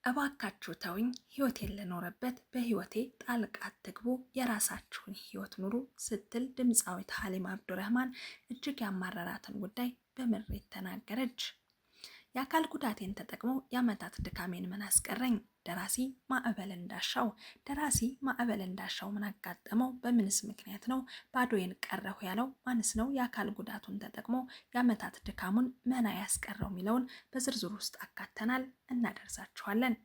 እባካችሁ ተውኝ፣ ህይወቴን ልኖርበት፣ በህይወቴ ጣልቃ አትግቡ፣ የራሳችሁን ህይወት ኑሩ ስትል ድምፃዊት ሀሊማ አብዱረህማን እጅግ ያማረራትን ጉዳይ በምሬት ተናገረች። የአካል ጉዳቴን ተጠቅሞ የዓመታት ድካሜን ምን አስቀረኝ? ደራሲ ማዕበል እንዳሻው። ደራሲ ማዕበል እንዳሻው ምን አጋጠመው? በምንስ ምክንያት ነው ባዶዬን ቀረሁ ያለው? ማንስ ነው የአካል ጉዳቱን ተጠቅሞ የዓመታት ድካሙን መና ያስቀረው የሚለውን በዝርዝር ውስጥ አካተናል፣ እናደርሳችኋለን።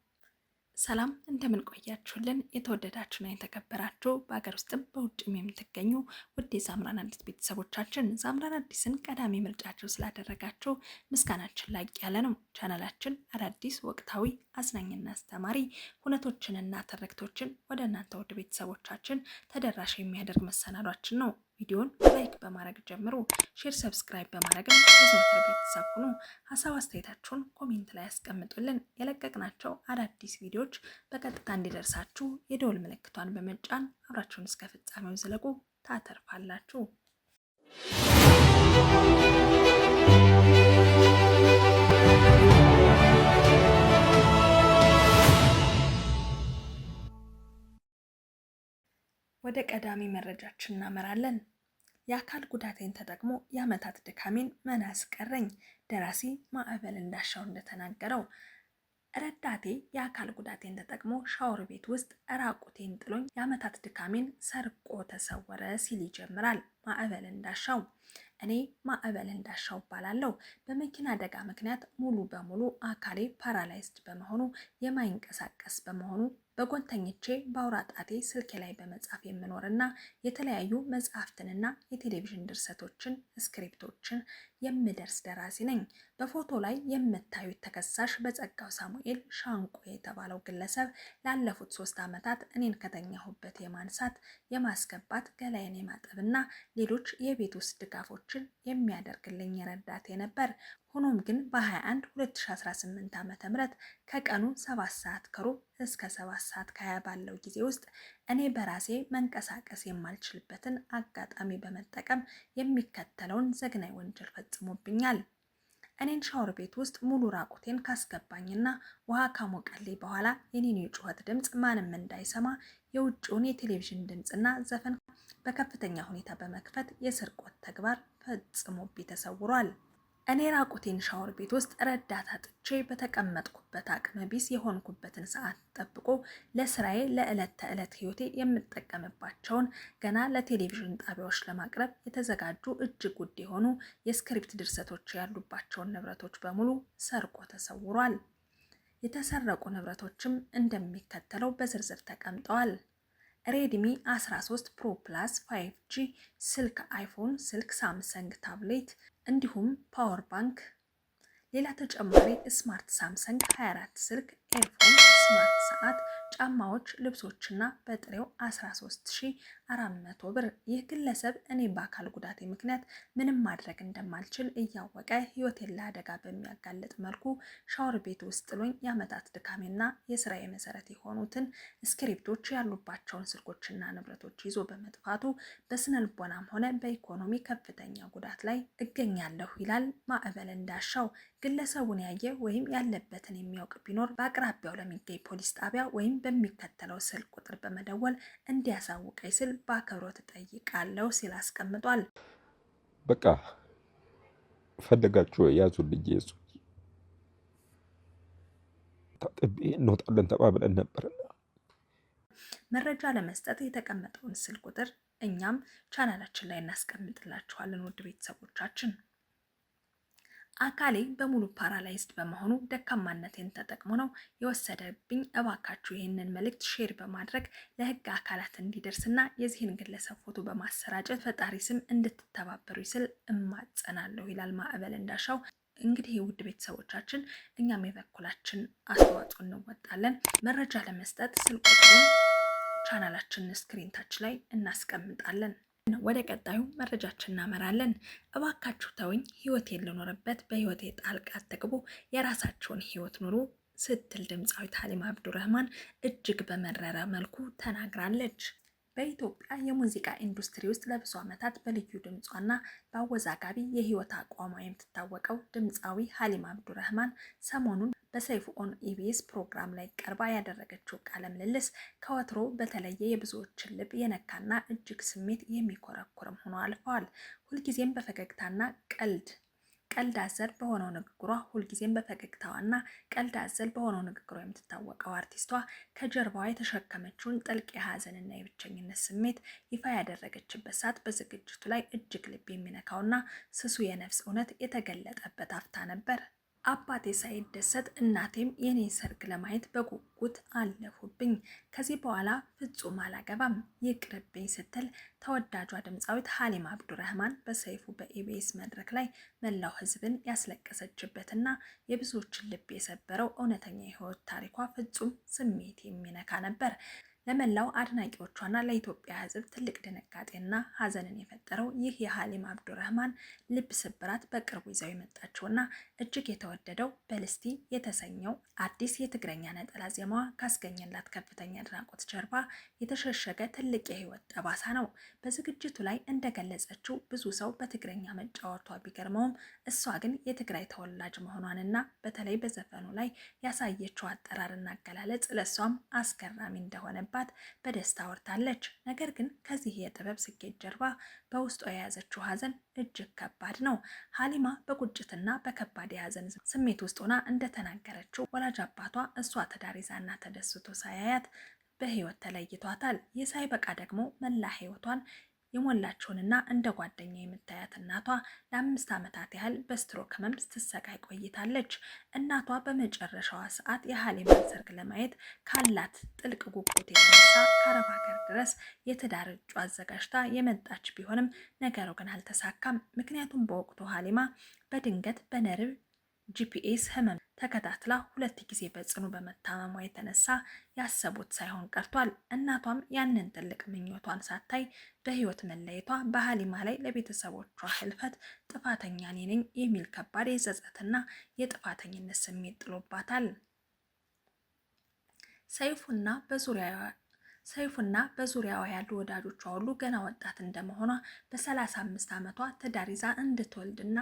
ሰላም፣ እንደምን ቆያችሁልን? የተወደዳችሁና የተከበራችሁ በሀገር ውስጥም በውጭም የምትገኙ ውድ የዛምራን አዲስ ቤተሰቦቻችን፣ ዛምራን አዲስን ቀዳሚ ምርጫችሁ ስላደረጋችሁ ምስጋናችን ላቅ ያለ ነው። ቻናላችን አዳዲስ ወቅታዊ፣ አዝናኝና አስተማሪ ሁነቶችንና ትርክቶችን ወደ እናንተ ውድ ቤተሰቦቻችን ተደራሽ የሚያደርግ መሰናዷችን ነው። ቪዲዮን like በማድረግ ጀምሩ። Share፣ subscribe በማድረግም የዘወትር ቤተሰብ ሁኑ። ሀሳብ አስተያየታችሁን comment ላይ ያስቀምጡልን። የለቀቅናቸው አዳዲስ ቪዲዮዎች በቀጥታ እንዲደርሳችሁ የደወል ምልክቷን በመጫን አብራችሁን እስከ ፍጻሜው ዝለቁ፣ ታተርፋላችሁ። ወደ ቀዳሚ መረጃችን እናመራለን። የአካል ጉዳቴን ተጠቅሞ የዓመታት ድካሜን መና አስቀረኝ። ደራሲ ማዕበል እንዳሻው እንደተናገረው፣ ረዳቴ የአካል ጉዳቴን ተጠቅሞ ሻወር ቤት ውስጥ ራቁቴን ጥሎኝ የዓመታት ድካሜን ሰርቆ ተሰወረ ሲል ይጀምራል ማዕበል እንዳሻው። እኔ ማዕበል እንዳሻው እባላለሁ። በመኪና አደጋ ምክንያት ሙሉ በሙሉ አካሌ paralyzed በመሆኑ፣ የማይንቀሳቀስ በመሆኑ፣ በጎን ተኝቼ በአውራ ጣቴ ስልኬ ላይ በመጻፍ የምኖርና የተለያዩ መጽሐፍትንና የቴሌቪዥን ድርሰቶችን script ኦችን የምደርስ ደራሲ ነኝ። በፎቶ ላይ የምታዩት ተከሳሽ በጸጋው ሳሙኤል ሻንቆ የተባለው ግለሰብ ላለፉት 3 ዓመታት እኔን ከተኛሁበት የማንሳት፣ የማስገባት፣ ገላዬን የማጠብና ሌሎች የቤት ውስጥ ድጋፎችን የሚያደርግልኝ ረዳቴ ነበር። ሆኖም ግን በ21 2018 ዓ.ም ከቀኑ 7 ሰዓት ከሩብ እስከ 7 ሰዓት ከ20 ባለው ጊዜ ውስጥ እኔ በራሴ መንቀሳቀስ የማልችልበትን አጋጣሚ በመጠቀም የሚከተለውን ዘግናኝ ወንጀል ፈጽሞብኛል። እኔን ሻወር ቤት ውስጥ ሙሉ ራቁቴን ካስገባኝና ውሃ ካሞቀልኝ በኋላ የኔን የጩኸት ድምፅ ማንም እንዳይሰማ የውጭውን የቴሌቪዥን ድምፅና ዘፈን በከፍተኛ ሁኔታ በመክፈት የስርቆት ተግባር ፈጽሞብኝ ተሰውሯል። እኔ ራቁቴን ሻወር ቤት ውስጥ ረዳት አጥቼ በተቀመጥኩበት አቅመ ቢስ የሆንኩበትን ሰዓት ጠብቆ ለስራዬ ለዕለት ተዕለት ህይወቴ የምጠቀምባቸውን ገና ለቴሌቪዥን ጣቢያዎች ለማቅረብ የተዘጋጁ እጅግ ውድ የሆኑ የ script ድርሰቶች ያሉባቸውን ንብረቶች በሙሉ ሰርቆ ተሰውሯል። የተሰረቁ ንብረቶችም እንደሚከተለው በዝርዝር ተቀምጠዋል። Redmi 13 Pro Plus 5G ስልክ፣ iPhone ስልክ፣ Samsung tablet እንዲሁም power bank፣ ሌላ ተጨማሪ smart Samsung 24 ስልክ፣ earphone፣ smart ሰዓት፣ ጫማዎች፣ ልብሶችና በጥሬው 13,400 ብር። ይህ ግለሰብ እኔ በአካል ጉዳቴ ምክንያት ምንም ማድረግ እንደማልችል እያወቀ ሕይወቴን ለአደጋ በሚያጋልጥ መልኩ ሻወር ቤት ውስጥ ጥሎኝ የዓመታት ድካሜና የስራዬ መሰረት የሆኑትን script ኦች ያሉባቸውን ስልኮችና ንብረቶች ይዞ በመጥፋቱ በስነ ልቦናም ሆነ በኢኮኖሚ ከፍተኛ ጉዳት ላይ እገኛለሁ ይላል ማዕበል እንዳሻው። ግለሰቡን ያየ ወይም ያለበትን የሚያውቅ ቢኖር በአቅራቢያው ለሚገኝ ፖሊስ ጣቢያ ወይም በሚከተለው ስልክ ቁጥር በመደወል እንዲያሳውቀኝ ስል በአክብሮት እጠይቃለሁ ሲል አስቀምጧል። በቃ ፈለጋችሁ ያዙልኝ። እሱ ታጥቤ እንወጣለን ተባብለን ነበርና መረጃ ለመስጠት የተቀመጠውን ስልክ ቁጥር እኛም ቻናላችን ላይ እናስቀምጥላችኋለን። ውድ ቤተሰቦቻችን፣ አካሌ በሙሉ paralyzed በመሆኑ ደካማነቴን ተጠቅሞ ነው የወሰደብኝ። እባካችሁ ይህንን መልእክት share በማድረግ ለሕግ አካላት እንዲደርስና የዚህን ግለሰብ ፎቶ በማሰራጨት ፈጣሪ ስም እንድትተባበሩ ስል እማጸናለሁ ይላል ማዕበል እንዳሻው። እንግዲህ ውድ ቤተሰቦቻችን፣ እኛም የበኩላችን አስተዋጽኦ እንወጣለን። መረጃ ለመስጠት ስልክ ቁጥሩን ቻናላችን screen ታች ላይ እናስቀምጣለን። ወደ ቀጣዩ መረጃችን እናመራለን። እባካችሁ ተውኝ፣ ህይወቴን ልኖርበት፣ በህይወቴ ጣልቃ አትግቡ፣ የራሳችሁን ህይወት ኑሩ ስትል ድምፃዊት ሀሊማ አብዱረህማን እጅግ በመረረ መልኩ ተናግራለች። በኢትዮጵያ የሙዚቃ ኢንዱስትሪ ውስጥ ለብዙ ዓመታት በልዩ ድምጿና በአወዛጋቢ የህይወት አቋሟ የምትታወቀው ድምፃዊ ሀሊማ አብዱረህማን ሰሞኑን በሰይፉ ኦን ኢቢኤስ ፕሮግራም ላይ ቀርባ ያደረገችው ቃለ ምልልስ ከወትሮ በተለየ የብዙዎችን ልብ የነካና እጅግ ስሜት የሚኮረኩርም ሆኖ አልፈዋል። ሁልጊዜም በፈገግታና ቀልድ አዘል በሆነው ንግግሯ ሁልጊዜም በፈገግታዋና ቀልድ አዘል በሆነው ንግግሯ የምትታወቀው አርቲስቷ ከጀርባዋ የተሸከመችውን ጥልቅ የሀዘንና የብቸኝነት ስሜት ይፋ ያደረገችበት ሰዓት በዝግጅቱ ላይ እጅግ ልብ የሚነካውና ስሱ የነፍስ እውነት የተገለጠበት አፍታ ነበር። አባቴ ሳይደሰት እናቴም የኔን ሰርግ ለማየት በጉጉት አለፉብኝ። ከዚህ በኋላ ፍጹም አላገባም ይቅርብኝ ስትል ተወዳጇ ድምፃዊት ሀሊማ አብዱረህማን በሰይፉ በኢቢኤስ መድረክ ላይ መላው ሕዝብን ያስለቀሰችበትና የብዙዎችን ልብ የሰበረው እውነተኛ የህይወት ታሪኳ ፍጹም ስሜት የሚነካ ነበር። ለመላው አድናቂዎቿና ለኢትዮጵያ ሕዝብ ትልቅ ድንጋጤና ሀዘንን የፈጠረው ይህ የሀሊማ አብዱረህማን ልብ ስብራት በቅርቡ ይዘው የመጣችውና እጅግ የተወደደው በልስቲ የተሰኘው አዲስ የትግረኛ ነጠላ ዜማዋ ካስገኘላት ከፍተኛ አድናቆት ጀርባ የተሸሸገ ትልቅ የህይወት ጠባሳ ነው። በዝግጅቱ ላይ እንደገለጸችው ብዙ ሰው በትግረኛ መጫወቷ ቢገርመውም እሷ ግን የትግራይ ተወላጅ መሆኗንና በተለይ በዘፈኑ ላይ ያሳየችው አጠራርና አገላለጽ ለእሷም አስገራሚ እንደሆነ በደስታ አወርታለች። ነገር ግን ከዚህ የጥበብ ስኬት ጀርባ በውስጧ የያዘችው ሀዘን እጅግ ከባድ ነው። ሀሊማ በቁጭትና በከባድ የሀዘን ስሜት ውስጥ ሆና እንደተናገረችው ወላጅ አባቷ እሷ ትዳር ይዛና ተደስቶ ሳያያት በህይወት ተለይቷታል። ይህ ሳይበቃ ደግሞ መላ ህይወቷን የሞላችውንና እንደ ጓደኛ የምታያት እናቷ ለ5 ዓመታት ያህል በስትሮክ ህመም ስትሰቃይ ቆይታለች። እናቷ በመጨረሻዋ ሰዓት የሀሊማን ሰርግ ለማየት ካላት ጥልቅ ጉጉት የተነሳ ከአረብ ሀገር ድረስ የትዳር እጩ አዘጋጅታ የመጣች ቢሆንም ነገሩ ግን አልተሳካም። ምክንያቱም በወቅቱ ሀሊማ በድንገት በነርቭ GBS ህመም ተከታትላ ሁለት ጊዜ በጽኑ በመታመሟ የተነሳ ያሰቡት ሳይሆን ቀርቷል። እናቷም ያንን ትልቅ ምኞቷን ሳታይ በህይወት መለየቷ በሀሊማ ላይ ለቤተሰቦቿ ህልፈት ጥፋተኛ እኔ ነኝ የሚል ከባድ የጸጸትና የጥፋተኝነት ስሜት ጥሎባታል። ሰይፉና በዙሪያዋ ያሉ ወዳጆቿ ሁሉ ገና ወጣት እንደመሆኗ በ35 ዓመቷ ትዳር ይዛ እንድትወልድና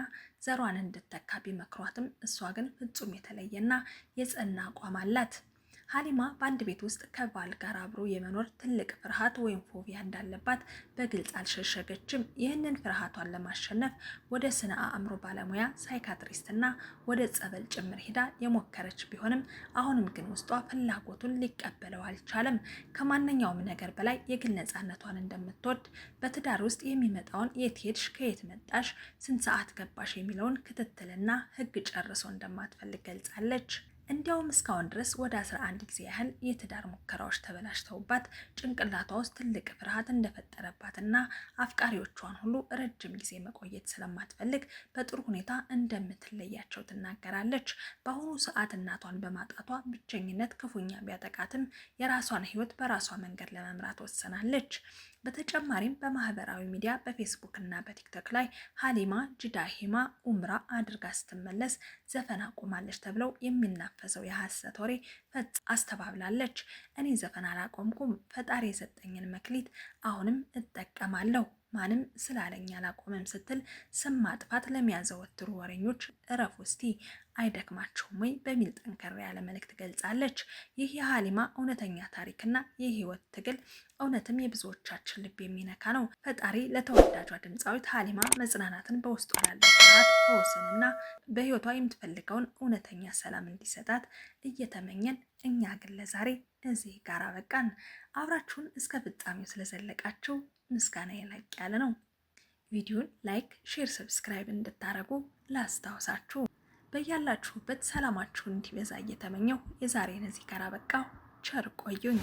ዘሯን እንድትተካ ቢመክሯትም እሷ ግን ፍጹም የተለየና የጸና አቋም አላት። ሀሊማ በአንድ ቤት ውስጥ ከባል ጋር አብሮ የመኖር ትልቅ ፍርሃት ወይም phobia እንዳለባት በግልጽ አልሸሸገችም። ይህንን ፍርሃቷን ለማሸነፍ ወደ ስነ አእምሮ ባለሙያ psychiatrist እና ወደ ጸበል ጭምር ሄዳ የሞከረች ቢሆንም አሁንም ግን ውስጧ ፍላጎቱን ሊቀበለው አልቻለም። ከማንኛውም ነገር በላይ የግል ነፃነቷን እንደምትወድ፣ በትዳር ውስጥ የሚመጣውን የት ሄድሽ፣ ከየት መጣሽ፣ ስንት ሰዓት ገባሽ የሚለውን ክትትልና ሕግ ጨርሶ እንደማትፈልግ ገልጻለች። እንዲያውም እስካሁን ድረስ ወደ 11 ጊዜ ያህል የትዳር ሙከራዎች ተበላሽተውባት ጭንቅላቷ ውስጥ ትልቅ ፍርሃት እንደፈጠረባትና አፍቃሪዎቿን ሁሉ ረጅም ጊዜ መቆየት ስለማትፈልግ በጥሩ ሁኔታ እንደምትለያቸው ትናገራለች። በአሁኑ ሰዓት እናቷን በማጣቷ ብቸኝነት ክፉኛ ቢያጠቃትም የራሷን ሕይወት በራሷ መንገድ ለመምራት ወስናለች። በተጨማሪም በማህበራዊ ሚዲያ በፌስቡክ እና በቲክቶክ ላይ ሀሊማ ጅዳ ሂማ ኡምራ አድርጋ ስትመለስ ዘፈን አቁማለች ተብለው የሚናፈሰው የሐሰት ወሬ ፈጽሞ አስተባብላለች። እኔ ዘፈን አላቆምኩም፣ ፈጣሪ የሰጠኝን መክሊት አሁንም እጠቀማለሁ፣ ማንም ስላለኝ አላቆምም ስትል ስም ማጥፋት ለሚያዘወትሩ ወሬኞች እረፉ እስቲ፣ አይደክማችሁም ወይ በሚል ጠንከር ያለ መልእክት ገልጻለች። ይህ የሀሊማ እውነተኛ ታሪክና የህይወት ትግል እውነትም የብዙዎቻችን ልብ የሚነካ ነው። ፈጣሪ ለተወዳጇ ድምፃዊት ሀሊማ መጽናናትን፣ በውስጧ ላለው ፍርሃት ፈውስንና በህይወቷ የምትፈልገውን እውነተኛ ሰላም እንዲሰጣት እየተመኘን እኛ ግን ለዛሬ እዚህ ጋር አበቃን። አብራችሁን እስከ ፍጻሜው ስለዘለቃችሁ ምስጋና የላቅ ያለ ነው። ቪዲዮን like፣ share፣ subscribe እንድታደርጉ ላስታውሳችሁ። በያላችሁበት ሰላማችሁን እንዲበዛ እየተመኘሁ የዛሬን እዚህ ጋር አበቃሁ። ቸር ቆዩኝ።